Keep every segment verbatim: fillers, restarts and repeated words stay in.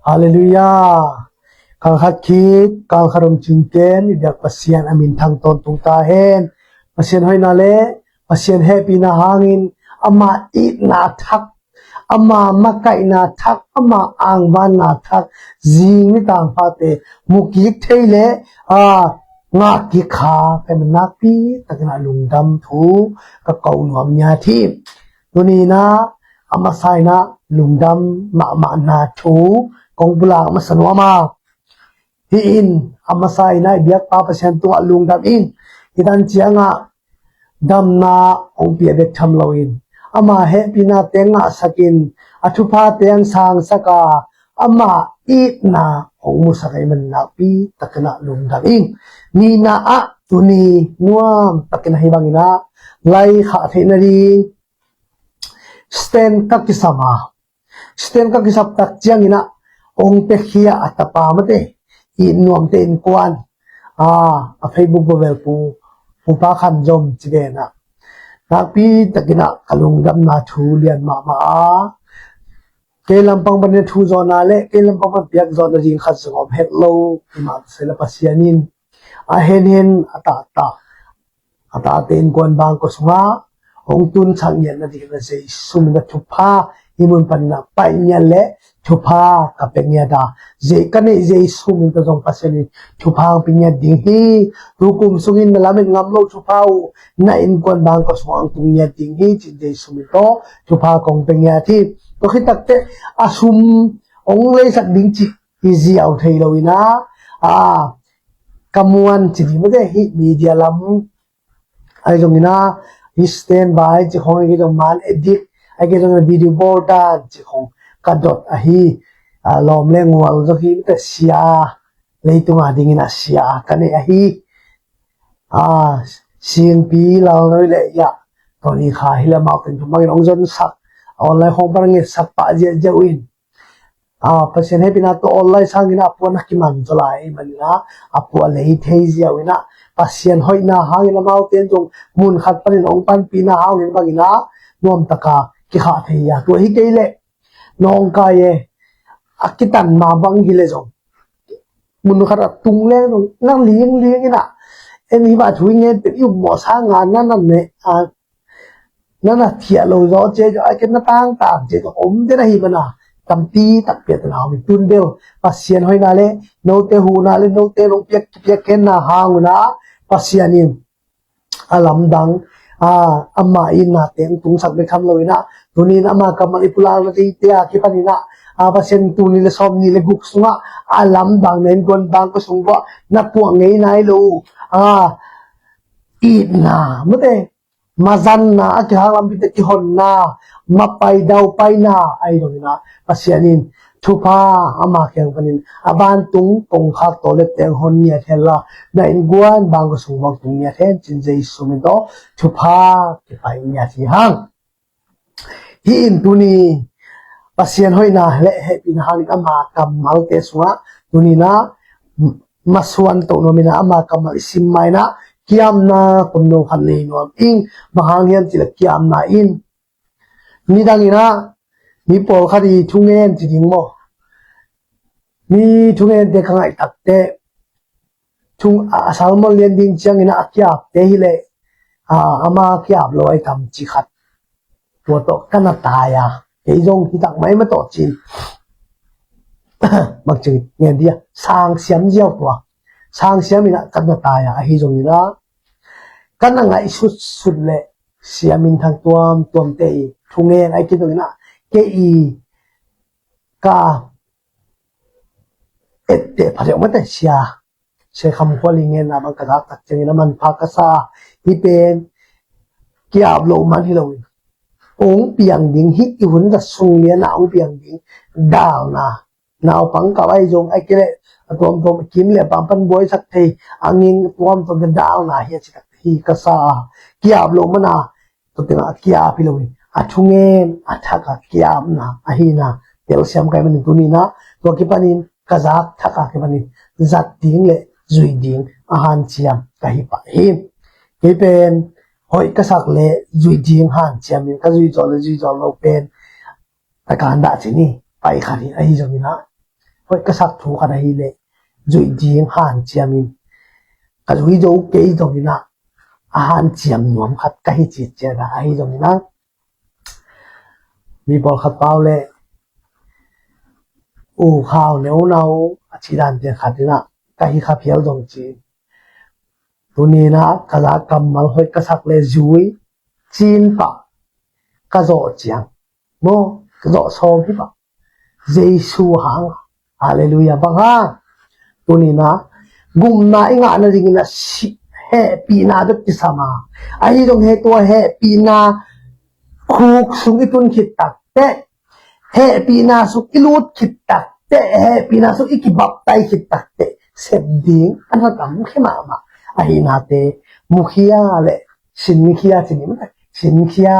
Halleluiah. Kalkhat khit kalkhat om cingten i biak Pasian a min thang tawntung ta hen. Pasian hoihna le Pasian hehpihna hangin ama itna thak, ama makaihna thak, ama angvanna thak, zing nitang phate mukik thei le a ngahkik kha ka hi man nakpi takin a lungdam thu ka ko nuam ngiat hi. Tuni in a masa in a lungdam mahmahna thu kong pulak masa nuam a, hih in a masa in a i biakpa Pasian tungah lungdam in, i tan ciangah damna hong pia bek tham loin ama hehpihna teng ngahsakin a thupha teng sangsak a ama itna hong musak a i man nakpi takin a lungdam in. Nihna ah tuni nuam takin a hi bangin a lai khah theih nading stand ka kisam a, stand ka kisap tak ciangin a hong piakhia a tapa mate i nuamte innkuan a, a Facebook bawvel pu, pupa khan zom ci ven a, nakpi takin a ka lungdamna thu lian mahmah a, kei lampang panin a thu zawhna le kei lampang pan piak zawhna ding khat zong om het lo. Himah sela Pasian in a henhen a tahtah a tate innkuan bangkua sungah hong tunsak ngiat nading in a Jesu min a thupha hih mun panin a paih ngiat le thupha ka pia ngiat a, zei ka neih Jesu min tawh zong Pasian in thupha hong pia ngiat ding hi. Tukum sungin na lamet ngam lo thupha uh na innkuan bangkua sungah hong tung ngiat ding hi, ci Jesu min tawh thupha kong pia ngiat hi. Tua khit takteh a sum hong leisak ding cih i ziau thei lo in a, a, ka muan ci ding mate, hih media lam ahi zongin a, hih stand by ci khong, ahi kei zong man edit, ahi kei zongin a video bawl dan ci khong ka dot ahi. A, lawm le ngual zong hi mate, sia, leitung a dingin a sia ka nei ahi. A, singpi lal noi le ia, Tony Kha hi le mau teng thum bangin hong zon sak, online khong pan nget sak pah ziahziah uh in. A, Pasian hehpihna tawh online sangin a puan a kiman zaw lai ahih manin a, a puan lei thei ziau in a, Pasian hoihna hangin amaute in zong mun khat panin hong panpihna hangin bangin a, nuamtaka kikhah thei a, tua hi kei leh nawngkai e, a kitan ma bang hi le zong mun khat a tung leng zong na lingling in a, en hi mah thu i ngen pen i upmawh sanga na na ne a, na na thiah lo zaw cia zaw, a ken na tangtang cia zaw om den ahi mana, tampi takpi a tana om i tun bel Pasian hoihna le note huhna le note nong piak, piak kenna hang un a, Pasian in a lamdang, a, ama itna teng tungsak bek tham lo in a, tuni in ama kammal i pulakna dingte a kipan in a, a, Pasian in tul nih le sawm nih le guk sungah a lamdang na innkuan bangkua sung uah na puah ngei nai lo uh, a, itna mate, mazanna, a kihang lampite kihonna, mapai daupaina ahi zongin a, Pasian in thupha ama kiang panin a vantung kongkhak tawlette hong hon ngiat hen la, na innkuan bangkua sung uah tung ngiat hen, ci-in Jesu min tawh thupha kipai ngiat hi hang. Hih in tuni Pasian hoihna le hehpihna hangin ama kammalte sungah tuni in a masuan toh nuam in a, ama kammal i sim ma in a, kiamna tomno khat nei nuam ing. Bang hang hiam cih leh kiamna in nidang in a mi pawlkhat i thungen ci ding maw, mi thungente ka ngaih takteh, thung, a, a sermon lian ding ciangin a kiapte hi leh, a, ama kiap lo ai tam ci khat tua tawh ka na tai a, kei zong hi tak mai ma tawh cin. Bang ci ngen dia, sang siam ziau tua, sang siam in a ka na tai a, ahi zongin a ka na ngaihsutsut leh sia minthang tuamtuamte i thungen ahi kei zongin a, kei i ka etteh pha deuh mate, sia, sia Kham Khual i ngenna bang ka zak tak ciangin a manpha ka sa a, hih pen kiap loh man hi loin hong piang ding, hih i hun zat sung lian a hong piang ding dalna, naupang kap ahi zong, ahi kei leh a tuamtuam a kim leh a pampan buaisak thei, a nging tuamtuamte dalna hi a ci tak hi ka sa a, kiap loh man a, tua tengah a kiap hi loin a thungen a thak a kiapna ahihna telsiam ka hih manin tuni in a, tua kipanin ka zak thak a kipanin zat ding le zui ding a hanciam ka hi pah hi. Kei pen hoih ka sak le zui ding hanciam in, ka zui zawh le zui zawh lo pen takan dah ci ni, pai khat hi. Ahi zongin a hoih ka sak thu khat ahileh zuih ding hanciam in, ka zui zo kei zongin ah a hanciam nuam khat ka hi citciat ah, ahi zongin ah mi pawlkhat pau le u khau neu nau a ci dan tiang khat in ah ka hi kha phial zong ci. Tuni in ah ka za kammal hoih ka sak le zui cin pah ka zawh ciang maw, ka zawh sawm hi pah Jesu hang. Halleluiah. Bang hang? Tuni in ah gupna i ngah nadingin ah hehpihna bek kisam a, ahi zong he tua hehpihna khuk sung i tun khit takteh, hehpihna sung i lut khit takteh, hehpihna sung i kibaptai khit takteh sep ding a na tam khia mahmah. Ahi nate mukhia le sinkhia ci ni mah, sinkhia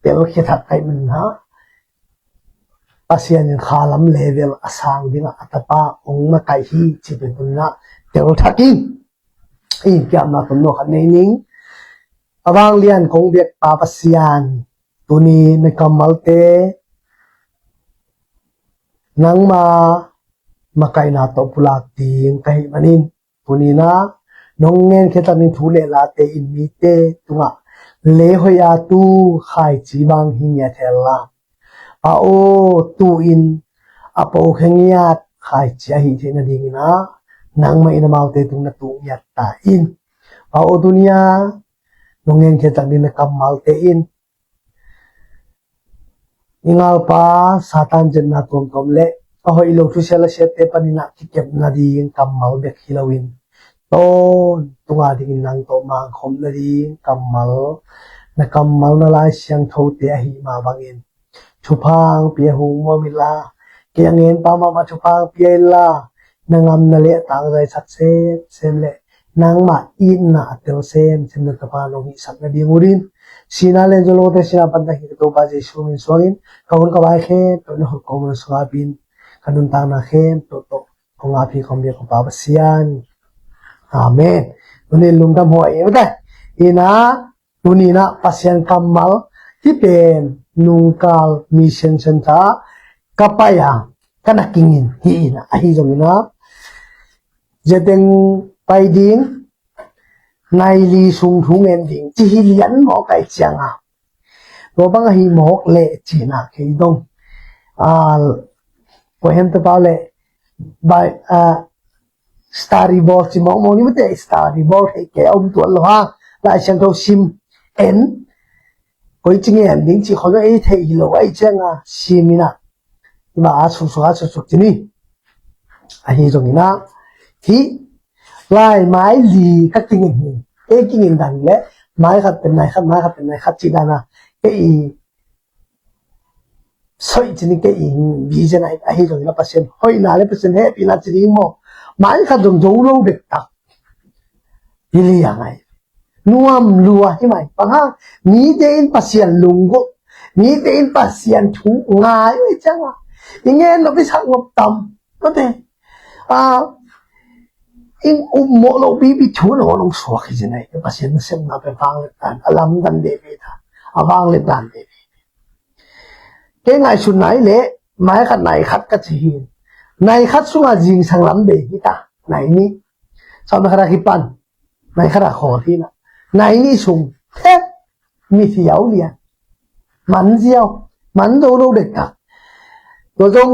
telkhia that kaih man na Pasian in khalam level a sang dingah a tapa ong makaih hi ci pen tuni in ah telthak in i kiamna tomno khat nei ning. A vanglian kong biak pa Pasian, tuni na kammalte nangma makaihna tawh pulak ding ka hih manin, tuni in ah nong ngenkhiat tangin thu le late in mite tungah lei hoih a tu khaici bang hi ngiat hen la, Pa aw, tu-in a po khia ngiat khaici ahih theih nadingin ah nangmah in amaute tung na tu ngiat ta in. Pa aw, tuni a nong ngenkhiat tangin na kammalte in i ngalpa Satan zetna tuamtuam le a hoih lo thusia lasiatte panin ah kikep nading kammal bek hi loin, tawntung a dingin nang tawh mangkhop nading kammal, na kammal na Lai Siangthote ahih mah bangin thupha hong pia hong muam inla, kei a ngen pa mahmah thupha hong pia inla, na ngamna le a tangzaisak semsem le nangmah itna a tel semsem na tapa nong hihsak nading uh in, sihna le zulote sihna pantak hi ka Topa Jesu min suangin ka hun ka vai khempeuh na khut kong na sungah pin, ka nuntakna khempeuh tawh kong a phi kong bia kong pa Pasian. Amen. Tuni in lungdam huai i mate. Ina, tuni in ah Pasian kammal hi pen nungkal Mission Centre ka pai a ka na kingin hi in ah, ahi zongin ah zeteng pai ding, nai li sung thu ngen ding ci hi lian mawk ahih ciang a, tua bang ahi mawk leh ci in ah kei dong, a, kua hiam tapa le bai, a, study ball ci mawkmawk ni mate, study ball thei kei a om tuan lo ha. Lai Siangtho sim en, koi ci ngen ding ci khol lo, ei thei hi lo ahih ciang a sim in ah, i ma a suksuk a suksuk ci ni. Ahi zongin ah hih lai mai li ka kingin hi. Kei kingin dan le mai khat pen nai khat, mai khat pen nai khat ci dan a kei i soih ci ni, kei i bi ci ni. Ahi zongin ah Pasian hoihna le Pasian hehpihna ci ni maw, mai khat zong zo lo dektak hi liang ai. Nuam lua hi mai. Bang hang? Mite in Pasian lunggulh, mite in Pasian thu ngai uh ahih ciang a, i ngen nop i sak nop tam mate. A, i upmawh loh pipi thu nangawn hong suak hi ci ni. Pasian nasepna pen vangliat dan, a lamdang veve dan, a vangliat dan veve. Kei ngaihsutna i leh mai khat nai khat ka ci hi. Nai khat sungah zingsang lam bei hi ta, nai nih. Sawm le khat a kipan nai khat a khawl hi na, nai nih sung he, mi thiau lian, man ziau, man zo lo dektak. Tua zong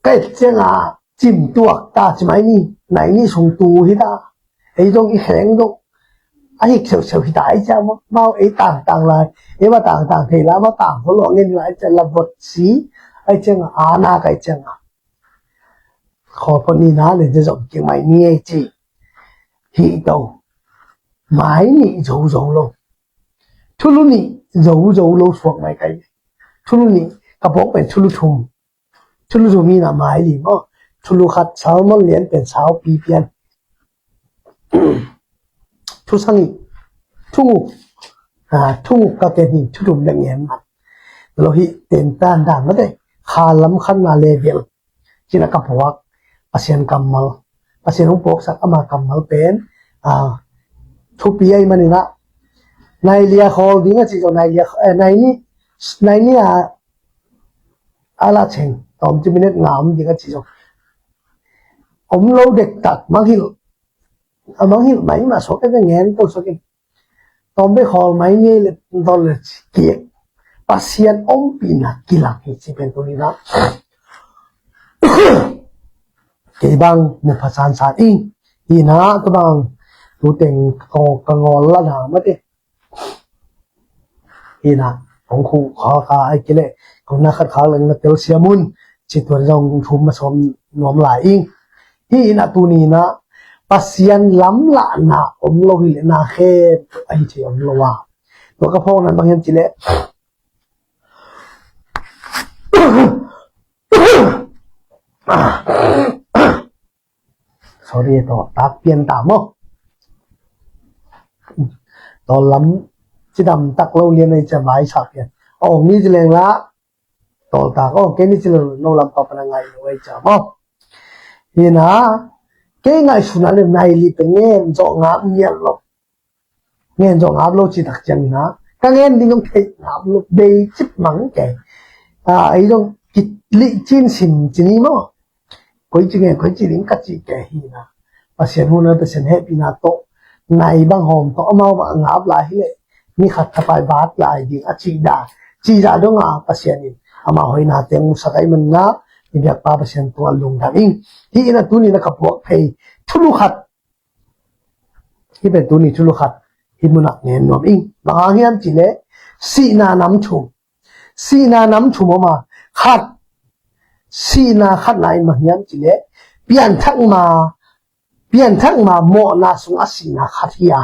ka et ciang a cim tuak ta ci mai ni, nai nih sung tu hi ta. Ei zong i kheng zong a hik seuhseuh hi ta ahih ciang a, mau ei tangtang lai, ei va tangtang thei lai, va tang khol lo a ngen lai ahih ciang a, la vot si ahih ciang a, a nak ahih ciang a, khawl phot ni na le zia zom kik mai ni ei ci hi to. Mai nih zo zo lo, thulu nih zo zo lo suak mai kai. Thulu nih ka pawk pen thulu thum. Thulu thum hi na, mai li maw. Thulu khat salmon lian pen saupi pian. Thusang hi, thunguk, a, thunguk ka ken hi, thu thum bek ngen man lo hi. Ten tan dan mate, khalam khatna level ci na ka puak. Pasian kammal, Pasian hong puaksak ama kammal pen, a, thupi ahih manin ah, nai li a khawl ding a ci zong, nai li a, eh, nai nih, nai nih a a la cheng tawm ci minute nga om ding a ci zong, om lo dektak, mangngilh, a mangngilh mai mah suak e, ngen to suak e. Tawm bek hawl mai ngei le, tawm le kik. Pasian ompihna kilang hi ci pen tuni-in ah kei bang mu pha sansan ing. Hi-in ah tua bang tu teng ka, ka ngawl la na mate. Hi-in ah kong khuh kha kha ai kei leh kong na khat khak leng na telsiam un ci, tua zong thum ma sawm nuam lai ing. Hi-in ah tuni-in ah Pasian lamlahna om lo hi leh na khen ahi thei om lo a. Tua ka phawkna bang hiam cih leh, sorry, tawh tak pian ta maw. Tawh lam cidam tak lo lian ei ca vai sa pian. Aw, mi ci leng la tawh tak, aw, kei ni ci lo, no lam pa pana ngai lo ei ca maw. Hi-in ah kei ngaihsutna le nai li pen ngen zawh ngap ngiat lo. Ngen zawh ngap lo ci tak ciangin ah ka ngen ding zong theih ngap lo, bei cip mang kei. A, ei zong kitlih cin sim ci ni maw. Koi ci ngen, koi ci ding ka ci kei hi-in ah Pasian hun a, Pasian hehpihna tawh nai bang hawm tawh amau bang a ngap lai hi leh ni khat thapai vat lai ding a cih dan, cih zah dong a Pasian in ama hoihna teng musak ahih manin ah i biakpa Pasian tungah lungdam ing. Hi-in ah tuni-in ah ka puak phei thulu khat, hi pen tuni thulu khat hih munah ngen nuam ing. Bang hang hiam cih leh sihna nam thum. Sihna nam thum om a, khat, sihna khatna in bang hiam cih leh pianthak ma, pianthak ma mawhna sungah sihna khat hi a,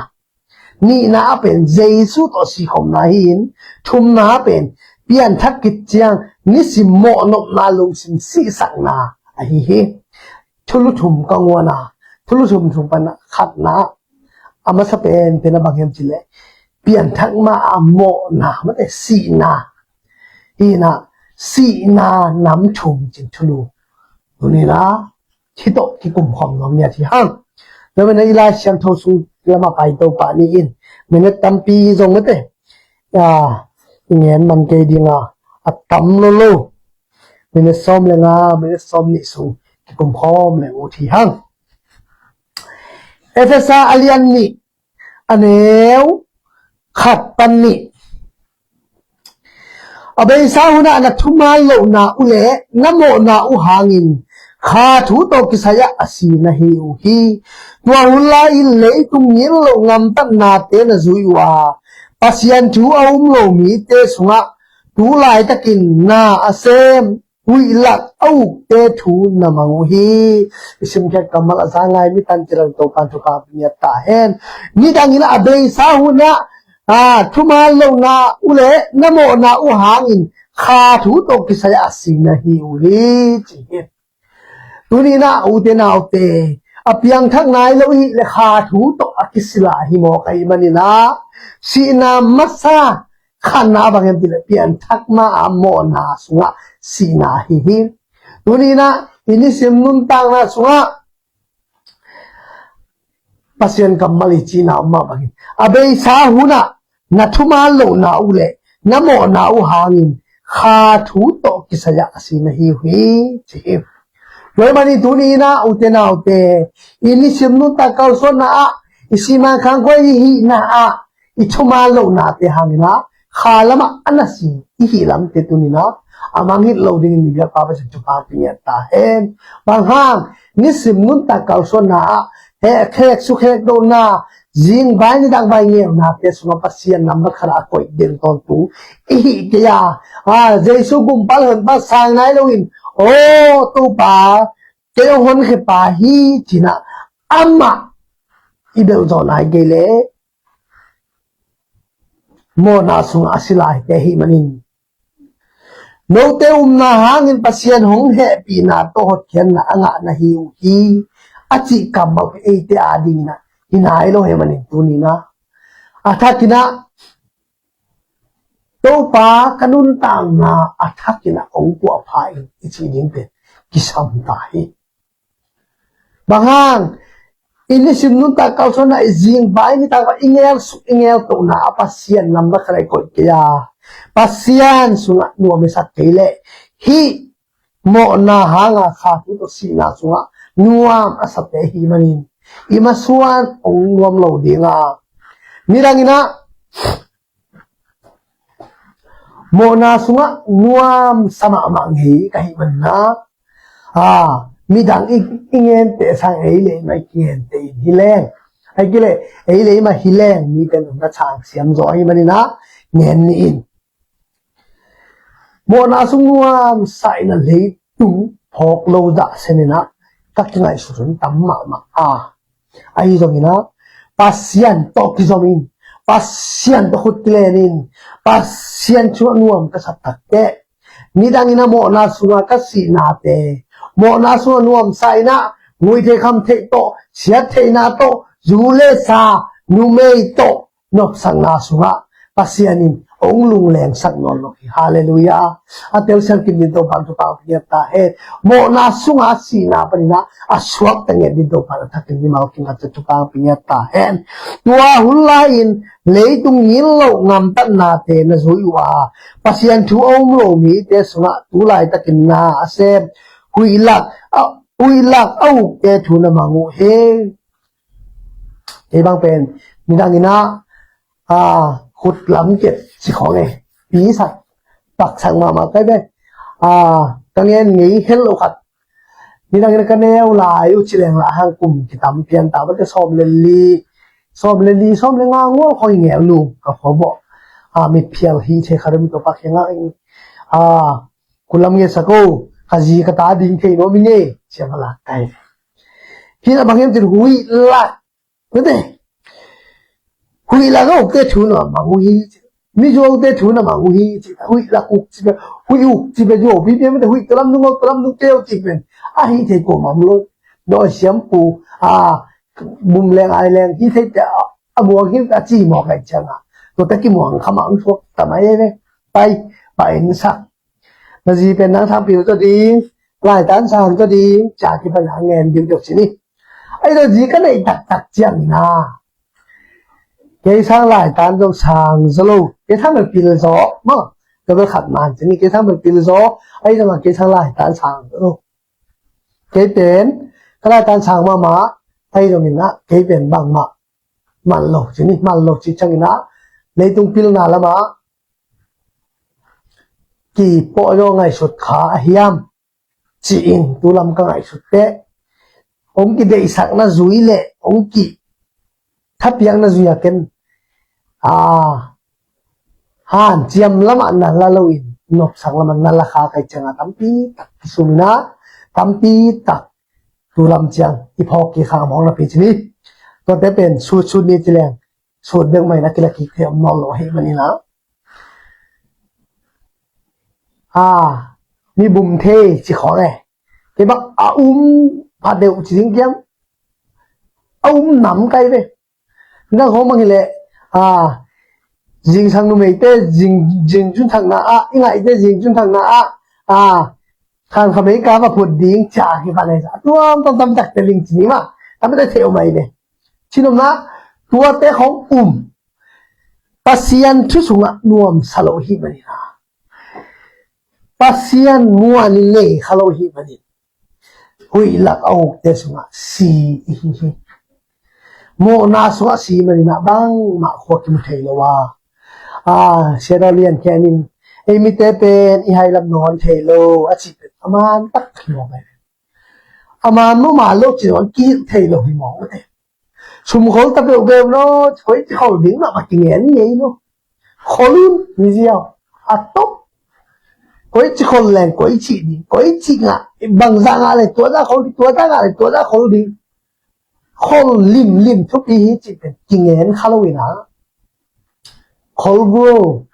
nihna ah pen Jesu tawh sikhopna hi-in, thumna ah pen pianthak khit ciang nisim mawhnopna lungsim sihsakna ahi hi. Thulu thum ka nguan a, thulu thum thum pan khatna, a masa pen pen a bang hiam cih leh pianthak ma a mawhna, mate, sihna. Hi-in ah sihna nam thum cin thulu tuni-in ah hih tawh kikum khawm nuam ni a, hi hang. Tua manin ah i Lai Siangtho sung lamah pai Topa ni in minute tampi zong, mate, a, i ngen man kei ding a, a tam lo lo. Minute sawm le nga, minute sawm nih sung kikum khawm leng ut hi hang. Efesa a lian nih, a neu khat pan nih. A beisa hunah na thuman lohna uh le na mawhna uh hangin kha thu tawh kisai-ah a si na hi uh hi. Tua hun lai-in leitung ngin loh gamtatnate na zui uh a, Pasian thu a um lo mite sungah tu laitakin na a sem, huih lak a ukte thu na mang uh hi. I simkhiat kammal a za ngai mi tan cilang Topan thupha pia ta hen. Nidangin a beisa hunah, a, thuman lohna uh le na mawhna uh hangin kha thu tawh kisai-ah a si na hi uh hi, ci hi. Tuni-in ah ute naute, a piangthak nai lo i hih leh kha thu tawh a kisila hi mawk ahih manin ah sihna masa khatna bang hiam cih leh pianthak ma a mawhna sungah sihna ahi hi. Tuni-in ah i nisim nuntakna sungah Pasian kammal i cihna om mah bangin a beisa hunah na thuman lohna uh le na mawhna uh hangin kha thu tawh kisai-ah a si na hi uh hi, ci hi. Tua ahih manin tuni-in ah ute naute, i nisim nuntak kalsuanna ah, i siman khangkhuai i hihna ah i thuman lohnate hangin ah kha lamah a na si i hih lamte tuni-in ah a mangngilh lo dingin i biakpa Pasian thupha pia ta hen. Bang hang, nisim nuntak kalsuanna ah heh khek su khek dohna, zing vai nidang vai ngeunate sungah Pasian nambat khatah a koih den tawntung i hih kei a, a, Jesu gumpa le honpa sang nai loin, aw Topa, kei hong honkhia pa hi, ci-in ah amah i belh zawh nai kei leh mawhna sungah a si lai te ahih manin, note upna hangin Pasian hong hehpihna tawh hotkhiatna a ngah na hi uh hi, a cih kammal eite adingin ah hi nai lo ahih manin tuni-in ah a thakin ah Topa, ka nuntakna a thakin ah hong puahpha in, i cih ding pen kisam ta hi. Bang hang, i nisim nuntak kalsuanna, i zing vai nitak val i ngel suk i ngel tohna ah Pasian nambat khatah i koih kei a, Pasian sungah nuam i sak kei leh hih mawhna hanga kha thu tawh sihna sungah nuam a sate ahih manin i masuan hong nuam lo ding a, midang in ah mawhna sungah nuamsa mahmah ngei ka hih manin ah, midang i, i ngente sang ei le ei mah i kingente in hi leng, ei kile, ei le ei mah hi leng, mite nunna chang siam zaw ahih manin ah ngen ni in. Mawhna sung nuamsa in ah leitung phawk lo zah sen in ah ka kingaihsut hun tam mahmah a, ahi zongin ah Pasian tawh kizom in, Pasian tawh khut kilen in, Pasian thu a nuam ka sak takteh, midang in ah mawhna sungah ka sihnate, mawhna sungah nuamsa in ah nguih theih kham theih tawh, siat theihna tawh, zu le sa, numei tawh nopsakna sungah Pasian in hong lunglengsak nawn lo hi. Halleluiah. A telsiam kim ding Topa thupha hong pia ta hen. Mawhna sungah a sihna panin ah a suakta nget ding Topa a thakin mimal kim a thupha hong pia ta hen. Tua hun lai-in leitung ngin loh gamtatnate na zui uh a, Pasian thu a um lo mite sungah tu laitakin na a sem huih lak a, huih lak a ukte thu na mang uh hi. Kei bang pen midang in ah, ah, khut lam kiat ci khawng e, pisak, paksak mahmah kai ve. Ah, ka ngen ngei hel lo khat, midang in ah ka neu lai uh ci leng lah hang kum kitam pian ta, bate sawm le li, sawm le li, sawm le nga ngual khawng i neu lum ka khua bawh. Ah, mitphial hi thei khat a mi Topa kiangah, ah, khut lam ngetsak o, ka zi ka ta ding thei nuam ing e, ci a va lak kai. Hi na bang hiam cin huih lak, mate, huih lak a ukte thu na mang uh hi, mizuaute thu na mang uh hi, huih lak uk ci pia, huih uk ci pia zuau pi pia, mate, huih tualam dung, tualam dung teu ci pia, a hi thei ko mam lo, dawi siam pu, a, bum leng ai leng hi thei te, a muang hi a ci mawk ai ciang a, tua te ki muang kha mang thuak ta mai e ve, pai, pai in sak. Na zi pen nang sang pil zaw ding, laitan sang zaw ding, ca kipan a ngen ding deuh ci ni. Ai zaw zi ka neih taktak ciangin a, kei sang laitan zong sang zaw lo, kei sang bel pil zaw, maw, ka bel khat man ci ni, kei sang bel pil zaw, ai zaw ma kei sang laitan sang zaw lo. Kei pen, ka laitan sang mahmah, ai zongin a, kei pen bangmah man lo ci ni, man lo ci ciangin a, leitung pilna lamah kipawh zaw ngaihsut kha a hiam, ci-in tu lam ka ngaihsut teh, hong kideihsakna zui le hong kithapiakna zui a ken, a, hanciam lamah na la loin nopsak lamah na la kha kai ciangah tampi tak kisum in a, tampi tak tu lam ciang i phawk kik kha a mawk napi ci ni. Tuate pen sutsut ni ci leng, sut bek mah in a kila kik thei om nawn lo ahih manin a, a, mi bum thei ci khawng e. Kei bang a um pha deuh ci ding kiam, a um nam kai ve. Nang khawng bang hi leh, a, zingsang numeite zing, zing cun thakna ah, i ngaihte zing cun thakna ah, a, khan khamei ka va phut ding ca hi pha nei sa, tuam tuam tam takte ling ci ni mah, tam te thei om ai ve. Ci nopna, tuate khawng um, Pasian thu sungah nuamsa lo hi manin a, Pasian muan in nei kha lo hi manin, huih lak a ukte sungah si i hi hi. Mawhna sungah si manin a bangmah khua kimu thei lo a. A, Sia Daw Lian Khen in, ei mite pen i hailam nawn thei lo a cih pen a man tak hi mawk ai. A man mawh man lo ci nawn kik thei lo hi mawk ai. Sum khol ta peuhpeuh lo, koi ci khol ding mah, mah kingen ngei lo. Khol un, mi ziau. A top. Koi ci khol leng, koi ci ding, koi ci ngah, bangzah ngah leng, tuazah khol ding, tuazah ngah leng, tuazah khol ding. Khol limlim thupi hi ci pen, kingen kha lo in a. Khol bro.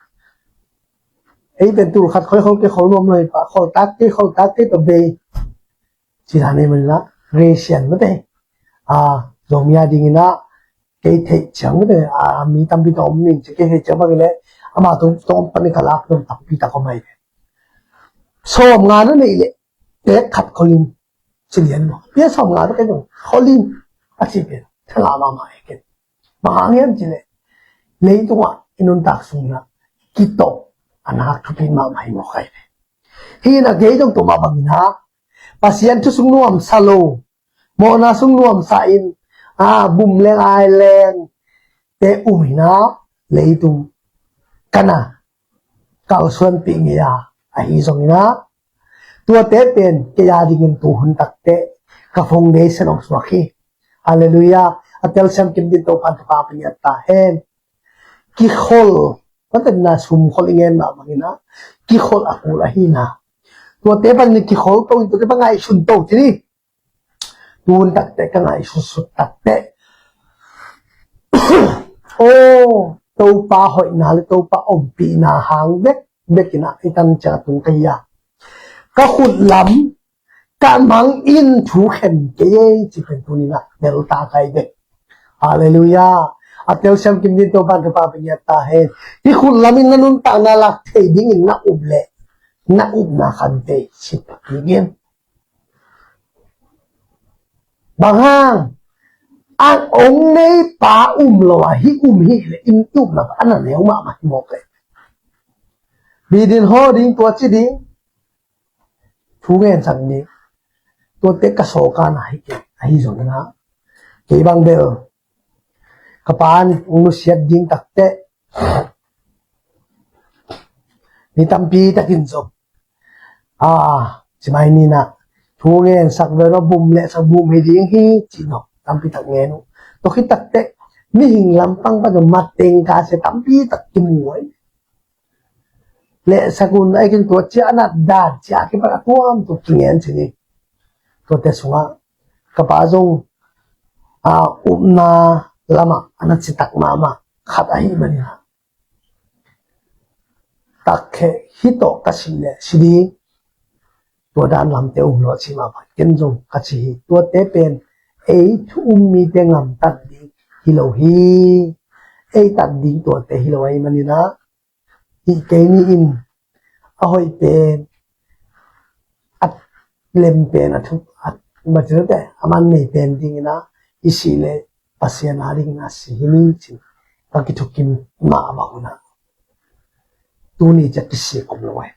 Ei pen tul khat khoi khol ke khol nuam lo hi pah, khol tak ke, khol tak ke pah bei. Ci dan ei man la, Resian mate. A, Zomi a dingin a, kei theih ciang mate, a, mi tampi tawh om ning ci, kei theih ciang bangin le, ama tung tawh om pan i ka lak dong tampi tak om ai. Sawm nga na neih le, pek khat khol in, ci lian maw. Pia sawm nga na kei dong, khol in, a ci pen, thala mama e ken. Bang hang hiam ci le, leitungah i nuntak sungin a, kitawh, a nak thupi mahmah hi mawk ai. Hi in a kei dong tua mah bangin a, Pasian thu sung nuamsa lo, Mawhna sung nuamsa in, a, bum leng ai leng te um hi na, leitung ka na kalsuanpih ngei a, ahi zongin a, tuate pen kei a dingin tu hun takte ka foundation hong suak hi. Halleluiah. A telsiam kim ding Topa'n thupha pia ta hen. Kikhol, patatna sumkhol i ngen mah bangin a, kikhol a kul ahi na. Tuate panin kikhol to in, tuate pan ngaihsun to ci ni. Tu hun takte ka ngaihsutsut takte, aw, Topa hoihna le Topa ompihna hang bek bek in a, i tan ciang a tung ka hi a, ka khut lam ka mang in thu khen kei ei ci pen tuni in a bel ta kai bek. Halleluiah. A telsiam kim ding Topa'n thupha pia ta hen. Hih khut lam in na nuntakna lak thei dingin na up leh, na upna khan tei sit tak dingin. Bang hang, a ong nei pa um lo a, hih um hi leh in upna a na neu mahmah hi mawk leh. Bi din haw ding, tua ci ding, thu ngensak ding, tuate ka sawk a na hi kei, ahi zongin a, kei bang bel ka pa'n hong nusiat ding takte, ni tampi takin zong, a, ci mai ni na, thu ngensak bel a bum le sak bum hi ding hi ci no, tampi tak ngen uh. Tua khit takte, mihing lampang pan zong mateng ka sia tampi tak kimu ai. Lehsak un a, ei kin tua cia a nat dan cia a kipan a tuamtuam kingen ci ni. Tuate sungah ka pa zong, a, upna lamah a na citak mahmah khat ahih manin a, takheh hih tawh ka si leh si ding, tua dan lamte um lo a ci mah bang ken zong ka ci hi. Tuate pen ei thu um mite gamtat ding hi lo hi. Ei tat ding tuate hi lo ahih manin a, hih kei ni in a hoih pen, a lem pen, a thu, a, ma ci lote, a man nei pen dingin a, i sih leh Pasian a dingin a si hi ning cin ka kithukim mah bang un a, tuni ciang kisik om lo ahi.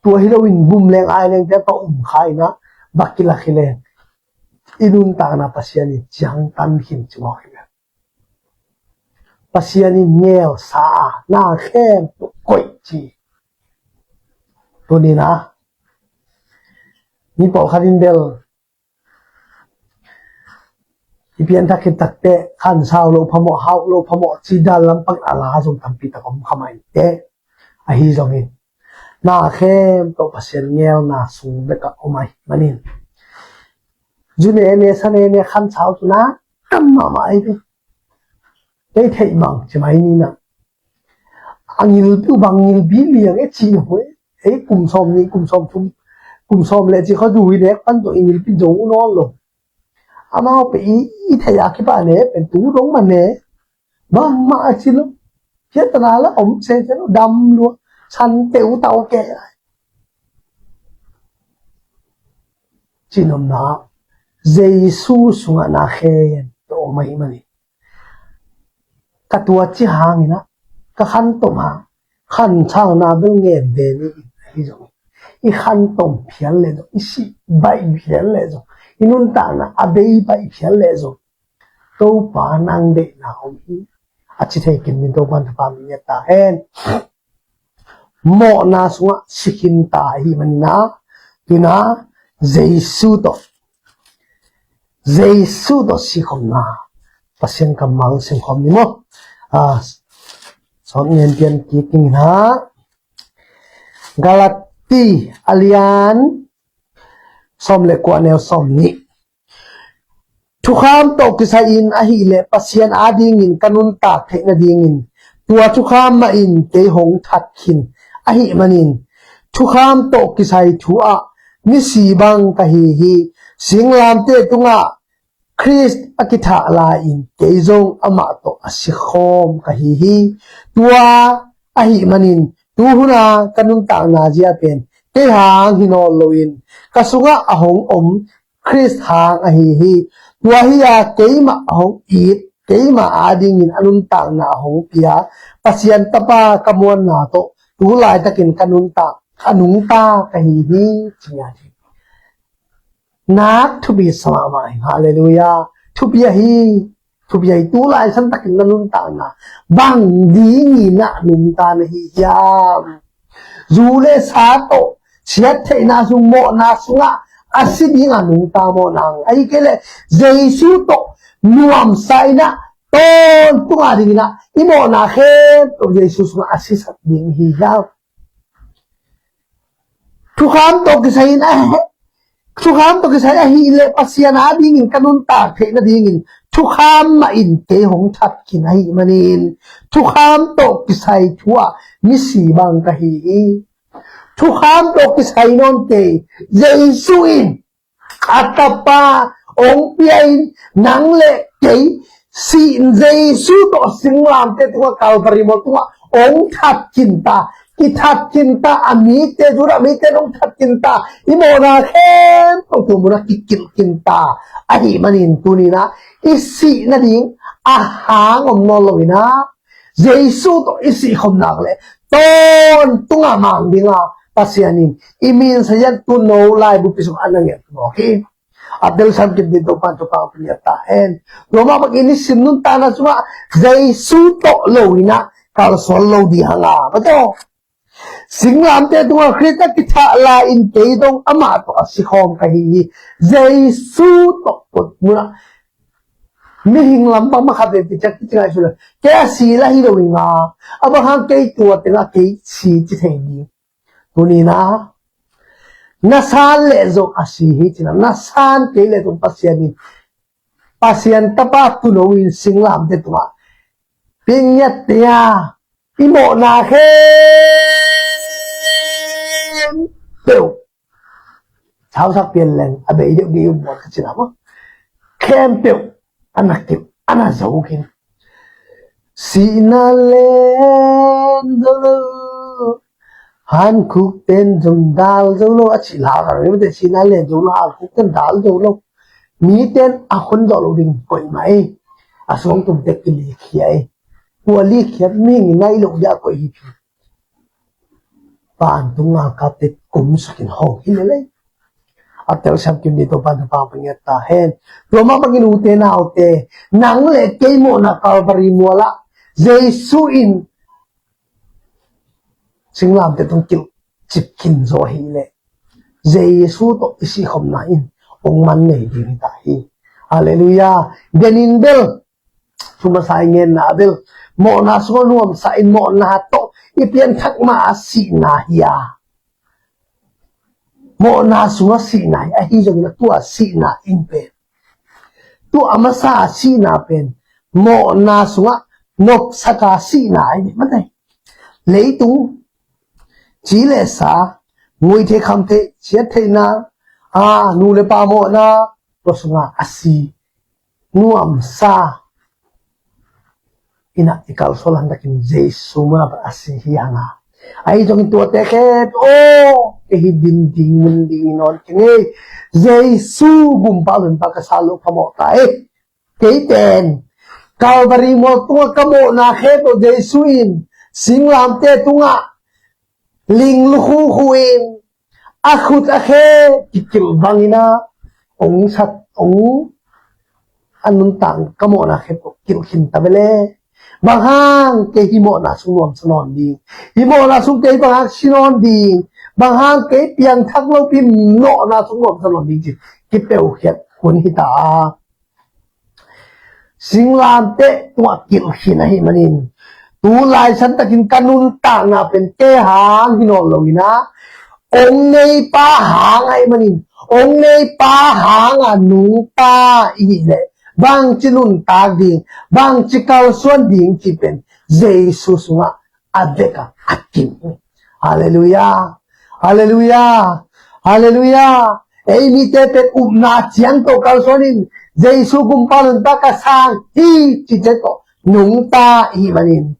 Tua hi loin bum leng ai leng te pa um kha in a, bang kilak hi leng, i nuntakna Pasian in ciangtan khin ci mawk hi ve. Pasian in ngelsa a, na khempeuh koih ci. Tuni in a, mi pawlkhat in bel i pianthak khit takte khansau lo phamawh, hauh lo phamawh ci dan lampang a la zong tampi tak om kha mai te. Ahi zongin, na khempeuh Pasian ngelna sung bek a om ahih manin, zu ne ne, sa ne ne khansau tu na tam mahmah ahi ve. Kei theih bang ci mai ni na, a ngilpi uh bang ngilpi liang e ci uh e. Ei kum sawm nih, kum sawm thum, kum sawm leh ci kha zu i nek pan tawh i ngilpi zo uh nawn lo. Amau pen i, i theih a kipan e pen tu dong man e. Bangmah a ci lo. Piatana la om se se lo, dam lua, san teu tau ke lai. Ci nopna, Jesu sungah na khempeuh om ahih manin, ka tua ci hangin a, ka khantom a, khansauna bel ngen ve ni in ahi zong, i khantom phial leh zong, i sih baih phial leh zong, i nuntakna a bei baih phial leh zong, Topa nang deihna om hi. A ci thei kim ding Topa'n thupha pia ta hen. Mawhna sungah si khin ta ahih manin a, tu in a Jesu tawh, Jesu tawh sikhawmna Pasian kammal simkhawm ni maw? A, sawt ngen pian kik ning in a, Galati a lian sawm le kua, neu sawm nih. Thukham tawh kisai-in ahih leh Pasian adingin ka nuntak theih nadingin tua thukham mahin kei hong that khin ahih manin, thukham tawh kisai thu ah misi bang ka hi hi. Singlamteh tungah Khrist a kithah lai-in kei zong amah tawh a sikhawm ka hi hi. Tua ahih manin tuhuna ka nuntakna zia pen kei hang hi nawn loin ka sungah a hong om Khrist hang ahi hi. Tua hi-a keimah a hong it, keimah adingin a nuntakna a hong pia Pasian Tapa ka muanna tawh tu laitakin ka nuntak, ka nungta ka hi hi, ci a hi. nak thupi sa mahmah hi. Halleluiah. Thupi ahi, thupi ahi. Tu laisan takin na nuntakna bang dingin ah nunta na hi hiam? Zu le sa tawh siattheihna sung, mawhna sungah a si dingah nungta mawhna, ahih kei leh Jesu tawh nuamsa in ah tawntung a dingin ah i mawhna khempeuh Jesu sungah a sisak ding hi hiam? Thukham tawh kisai in a, thukham tawh kisai ahih leh Pasian a dingin ka nuntak theih nadingin thukham mah in kei hong that khin ahih manin thukham tawh kisai thu ah misi bang ka hi hi. Thukham tawh kisai nawn kei, Jesu in a tapa hong pia in, nang le kei sih in, Jesu tawh singlamteh tungah, Kalvari mual tungah hong that khin ta, kithat khin ta, a mite, Judah mite in hong that khin ta, i mawhna khempeuh tu munah kikilh khin ta. Ahih manin tuni in ah i sih nading a hang om nawn lo in ah, Jesu tawh i sih khop nak leh tawntung a mang ding a, Pasian in i min sa hian, tu no laibu pi sung a na nget mawk hi. A telsiam kim ding Topa'n thupha hong pia ta hen. Tua mah bangin i sim nuntakna sungah Jesu tawh lo in ah kalsuan lo ding hang a, maw taw. Singlamteh tungah Khrist a kithah lai-in kei dong amah tawh a si khawm ka hi hi. Jesu tawh kut munah mihing lam bang mah khat vei pi ciang kici ngai suk leh, kei a si lah hi lo ing a, a bang hang kei tua tengah kei si ci thei ding. Tuni in ah na san leh zong a si hi ci in ah, na san kei leh zong Pasian in, Pasian tapa tuuno in singlamteh tungah pin ngiat teh a, i mawhna khempeuh, sausak pian leng a bei deuh deuh mawh ka ci in ah, maw, khempeuh a na kilh, a na zo khin. Sihna len zo lo, hankhuk ten zong dal zo lo, a cih hang a, mite sihna len zo lo, hankhuk ten dal zo lo. Mite in a hon zawh loh ding koih mah ei. A suangtumte kilikhia ei. Tua likhia mihing in naih loh ding a koih hi. Vantung galkapte kumsukin hong hi lel ei. A telsiam kim ding Topa'n thupha hong pia ta hen. Tua mah bangin ute naute, nang le kei mawhna Kalvari mualah Jesu in singlamteh tung kilhcip khin zaw ahih leh Jesu tawh i sih khopna in hong man nei ding hi ta hi. Halleluiah. Denin bel thu masa i ngenna bel mawhna sungah nuamsa in mawhna tawh i pianthak ma a sihna hi a, mawhna sungah sihna hi. Ahi zongin a tua sihna in pen, tua a masa a sihna pen mawhna sungah nopsak a sihna hi. Mate, leitung ci le sa, nguih theih kham theih, siat theihna, a, nu le pa mawhna, tua sungah a si nuamsa in ah i kalsuan lantakin Jesu mun ah a si hi hang a. Ahi zongin tuate khempeuh aw, kei hi din ding mun ding hi nawn keng ei. Jesu gumpa lungpa ka sa lo phamawh ta ei. Kei pen Kalvari mual tungah ka mawhna khempeuh Jesu in singlamteh tungah ling lukhuh in a khut a khe kikilh bangin ah hong sat, hong a nuntak ka mawhna khempeuh kilh khin ta ve le. Bang hang kei hih mawhna sung nuamsa nawn ding, hih mawhna sung kei bang hang si nawn ding, bang hang kei piangthak lopi mawhna sung nuamsa nawn ding ci kipeuhkhiat hun hi ta a. Singlamteh tungah kilh khin ahih manin tu laisan takin ka nuntakna pen kei hang hi nawn lo in ah, hong neipa hang ahih manin, hong neipa hang a nungta i hih leh bangci nuntak ding, bangci kalsuan ding cih pen Jesu sungah a vek a, a kim. Halleluiah. Halleluiah. Halleluiah. Ei mite pen upna ciang tawh kalsuan in, Jesu gumpa lungpa ka sang hi ci ciang tawh nungta i hih manin,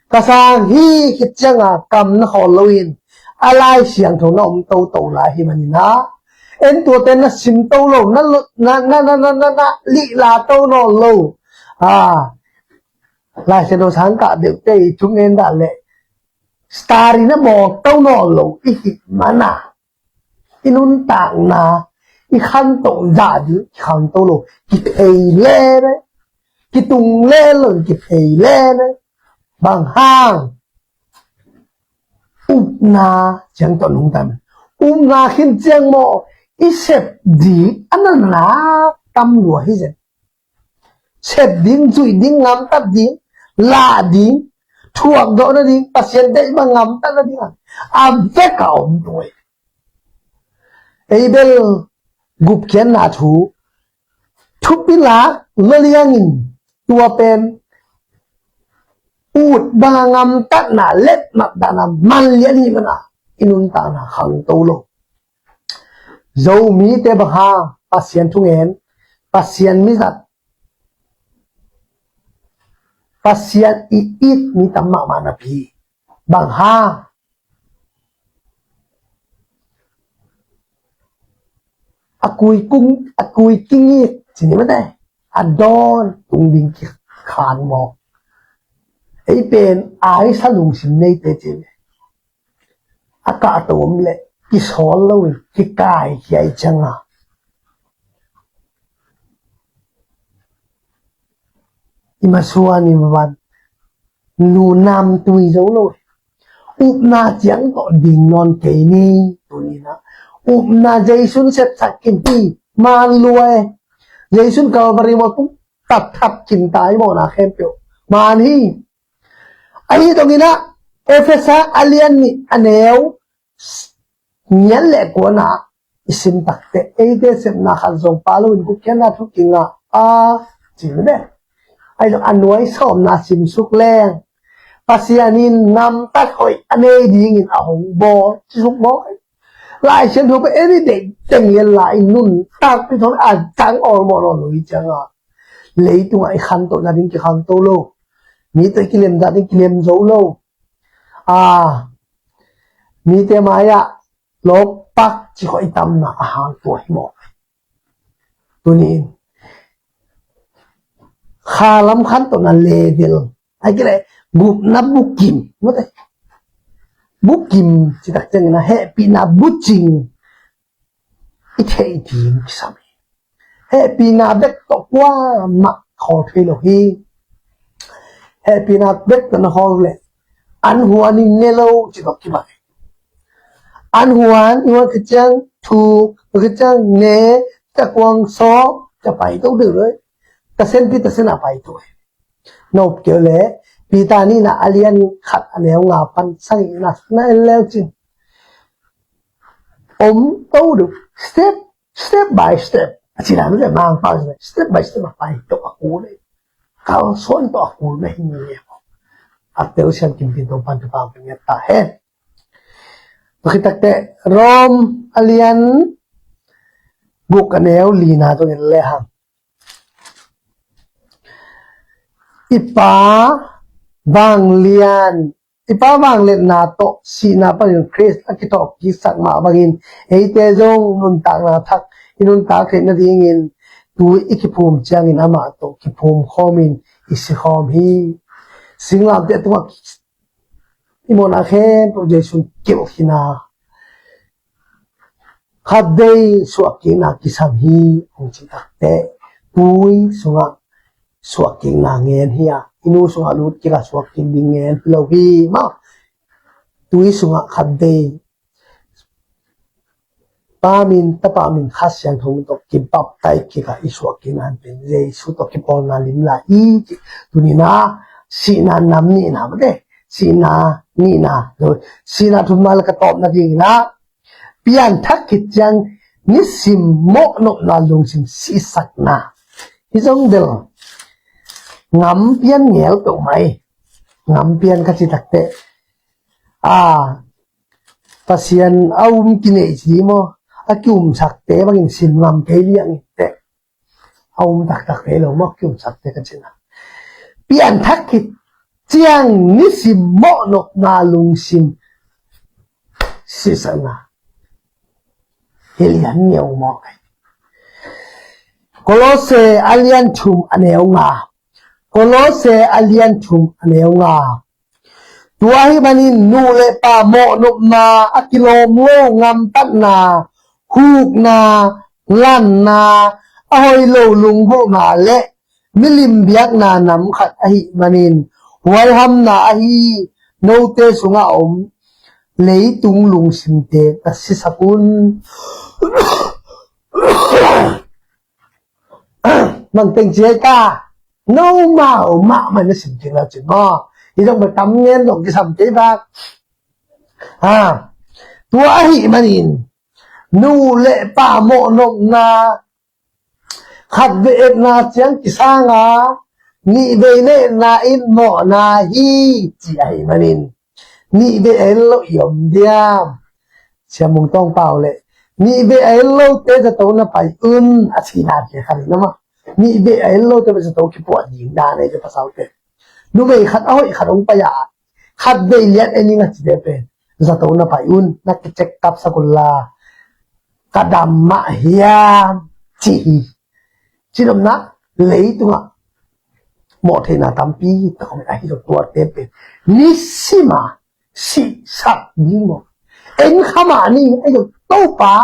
ka sang hi khit ciang a kam na khawl lo in, a Lai Siangtho na om toto lai hi manin ah, en tuate na sim to lo, na, na, na lihla to nawn lo. A, Lai Siangtho sang kah deuhte i thungen dah leh star in a mawk to nawn lo i hih man a, i nuntakna i khantoh zah ding kikhangto lo, kiphei lele, kitung lele, kiphei lele. Bang hang? Upna ciang tawh nungta. Upna khin ciang maw, i sep ding a na na tam lua hi zen. Sep ding, zuih ding, ngamtat ding, lah ding, thuakdawh nading, Pasian deih bang ngamtat nading a, a vek a om tung ei. Ei bel gupkhiatna thu thupi lak lo liangin, tua pen ut bang a ngamtatna, letmat dahna man lian hi mana i nuntakna khangto lo. Zomite bang hang? Pasian thungen, Pasian mizat, Pasian i it mi tam mahmah napi. Bang hang? A kui kung, a kui kingit ci ni mate. A dawn tung ding kikhan maw. Ei pen a i sa lungsim neite ci ni. A kahto om leh kisawl lo in kikaikhia i cianga, i masuan i maban nu namtui zo lo. Upna ciang tawh ding nawn kei ni. Tunina upna Jesu'n sepsak khin hi. Man lua e. Jesu'n Kalvari maw tung tat thap khin ta i mawhna khempeuh man hi. Ahi zongin ah, Efesa a lian nih a neu ngiat le kuana i sim takte, eite sepna khat zong pha loin gupkhiatna thu kingah a, ci hi ve. Ahi zong a nuai sawmna simsuk leng, Pasian in ngamtat hoih a nei dingin a hong bawl, ci suk maw. Lai Siangtho pen ei deih teng lian lai in nuntak pi thong a cang awlmawh nawn lo hi cianga, leitungah i khantoh nading kikhangto lo. Mi tawh i kilem nading kilem zo lo. A, mite mai-ah lawkpak ci khawh i tamna a hang tua hi maw. Tuni-in khalam khantohna level, a kile gupna bukim, mate. Bukim citak ciangin a hehpihna bucing i theih ding kisam hi. Hehpihna bek tawh kuamah khawl thei lo hi. Hehpihna bek tawh na khawl leh an huan in ne lo ci tawh kibang hi. An huan, i huan ka ciang thuk, ka ciang ne, ka kuang sawk, ka paito deuh lo hi. Ka sen pi, ka sen a paito hi. Nop keu le, Peter nihna a lian khat a neu nga pan sagihna na en leu cin, om to deuh, step, step by step. A cina nu le mang pa step by step a pai to a kul e. Kalsuan to a kul na hi ni e. A tel sian kim tin to pan to pa ngiat ta hen. Pakhitakte Rom a lian guk a neu lina to ngen le hang. I Pa vanglian, i Pa vangliatna tawh sihna panin Khrist a kitawh kiksak mah bangin eite zong nuntakna thak i nuntak theih nadingin tui i kiphum ciangin amah tawh kiphum khawmin i si khawm hi. Singlamteh tungah i mawhna khempeuh Jesu kilh khin a, khatvei suahkikna kisam hi hong cih takteh, tui sungah suahkikna ngen hi a, i nu sungah lut kik a suahkik ding ngen hi lo hi mah. Tui sungah khatvei Pa min, Tapa min, Kha Siangtho min tawh kibaptai kik a i suahkikna pen Jesu tawh kipawlna lim lai hi. Tuni-in ah sihna nam nihna mate, sihna nihna, sihna thumna le ka tawpna dingin ah pianthak khit ciang nisim mawhnopna lungsim sihsakna. Hi zong bel ngam pian ngel peuhmah hi. Ngam pian ka ci takteh, a, Pasian a um kinei ci maw, a kiumsakte bangin sim ngam kei liang inteh. A um taktak kei lo maw, kiumsakte ka cina. Pianthak khit ciang nisim mawhnopna lungsim sihsakna. Hi lian ngiau maw kei. Kolose a lian thum a neu nga. Kolose a lian thum a neu nga. Tua ahih manin nu le pa mawhnopna a kilawm lo, ngamtatna, hukna, lanna, a hoih lo lunggulhna le milim biakna nam khat ahih manin, huaihamna ahi note sungah a om leitung lungsimte na sisak un. Mangteng ciai ta, no mau mahmah na sim kik la cin maw? Hi zong ba tam ngen zong kisam kei bak. Ha, tua ahih manin, nu le pa mawhnopna, khat vei etna ciang kisanga, nih vei na etna in mawhna hi, ci ahih manin, nih vei a et lo i om diam? Siamung Tawng Pau le, nih vei a et lote zato na pai un, a cihna khe khat in amah. Nih vei a et lote zato kipuah ding dan ei te pasalte. Numei khat a hoih khat hong pai a, khat vei lian en ing a cite pen, zato na pai un, na kicek kapsak un la, ka dam mah hiam, ci hi. Cinopna, leitungah mawh theihna tampi tak om ahi zong tuate pen nisima sihsak ding maw? En kha mah ni, ahi zong Topa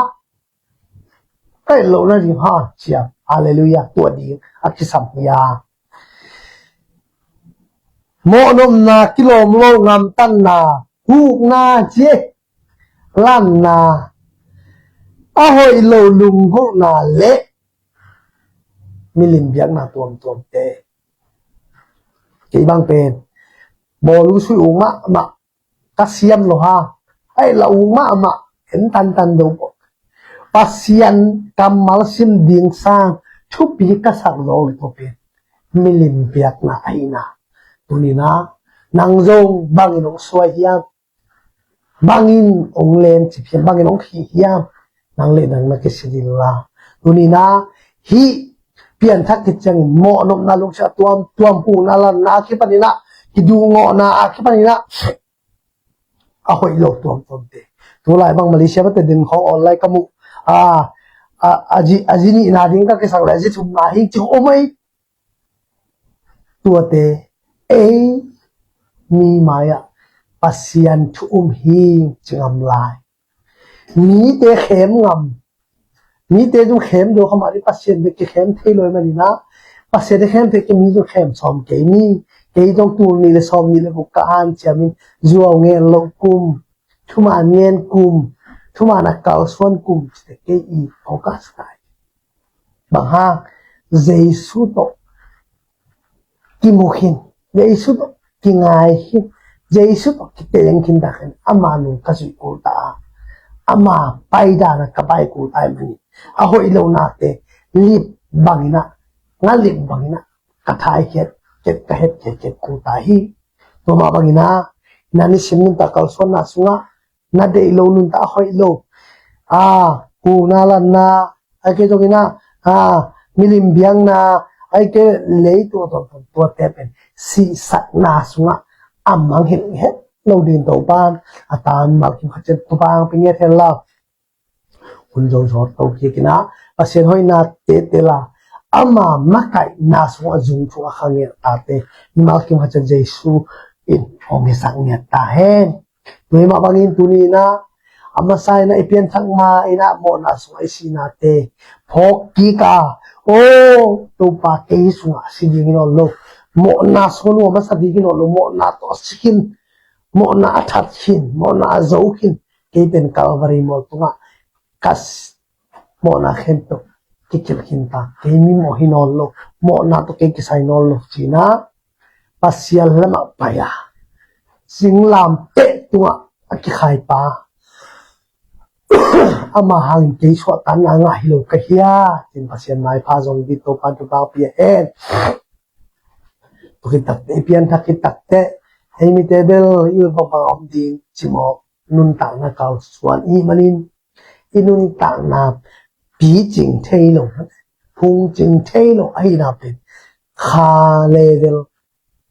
ka et loh nading ha, ciam. Halleluiah, tua ding a kisam hi a. Mawhnopna, kilawm lo, ngamtanna, hukna, cie, lanna, a hoih lo lunggulhna le milim biakna tuamtuamte. Kei bang pen bawlung sui ung mahmah, ka siam lo ha. Ai la ung mahmah, en tantan do ko. Pasian kammal sim ding sang thupi ka sak lo le ko pen milim biakna ahi na. Tuni na, nang zong bangin hong suai hiam? Bangin hong lencip hiam? Bangin hong khih hiam? Nang le nang na kisit inla. Tuni na, hih pianthak khit ciangin mawhnopna lungsim a tuamtuam, hukna, lanna a kipanin ah, kidungawhna a kipanin ah, a hoih lo tuamtuamte. Tulai bang Malaysia bate din khawng online ka muh. A, a, a zi, a zi nihna ding ka kisak le a zi thumna hi cih om ei. Tuate ei mi mai-ah Pasian thu um hi ci ngam lai. Mite khem ngam. Mite zong khem do kha mah ding, Pasian bek kikhem thei lo ahih manin ah, Pasian a khem thei kei mi zong khem sawm kei ni. Kei zong tul nih le sawm nih le guk ka hanciamin zuau ngen loh kum, thuman ngen kum, thuman a kalsuan kum cite kei i focus kai. Bang hang, Jesu tawh kimu khin, Jesu tawh kingai khin, Jesu tawh kiteng khin ta khin, ama nung ka zuih kul ta a, ama paidan a ka pai kul ta ahih manin, a hoih lo nate lip bangin ah, nga lip bangin ah ka thaikhiat, ka hetkhiat kul ta hi. Tua mah bangin ah, na nisim nuntak kalsuanna sungah na deih lo nuntak a hoih lo, a, hukna, lanna, ahih kei zongin ah, a, milim biakna, ahih kei lei tua, tua, tua, tuate pen sihsakna sungah a mangngilh het lo ding Topan a tangval kim khat ciat Topa hong pia ngiat hen la. Hun zong zawt to kik in ah, Pasian hoihna tete la, ama makaihna sungah zung thuk a kha ngiat tate mimal kim khat ciat Jesu in hong hisak ngiat ta hen. Tua hi mah bangin tuni in ah, a masa in ah i pianthak ma in ah mawhna sungah i sihnate phawk kik a, aw Topa, kei sungah si ding hi nawn lo. Mawhna sungah nuam a sa ding hi nawn lo. Mawhna tawh a si khin, mawhna a that khin, mawhna a zo khin, kei pen Calvary mual tungah ka s-, mawhna khempeuh kikilh khin ta, kei mimawh hi nawn lo, mawhna tawh kei kisai nawn lo, ci-in ah Pasian lamah pai a, singlamteh tungah a kikhaipa, ama hangin kei suahtakna ngah hi lo ka hia, ci-in Pasian maipha zong ding Topan thupha pia hen. Tua khit takteh, i pianthak khit takteh, ei mite bel i ut bangbang a om ding cimawh nuntakna kalsuan i hih manin, i nuntakna picing thei lo, phungcing thei lo ahihna pen kha level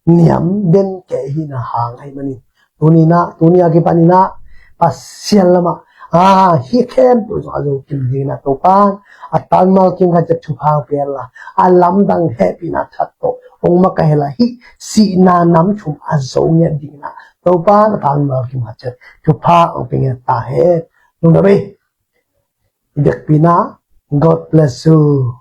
niam den kei ahihna hang ahih manin, tuni in ah, tuni a kipan in ah Pasian lamah, a, hih khempeuh zong a zo kim ding in ah Topan a tangval kim khat ciat thupha hong pia hen la, a lamdang hehpihna that tawh hong makaih hen la, hih sihna nam thum a zo ngiat ding in ah Topan a tangval kim khat ciat thupha hong pia ngiat ta hen. Lungdam ei. I biakpiakna, God bless you.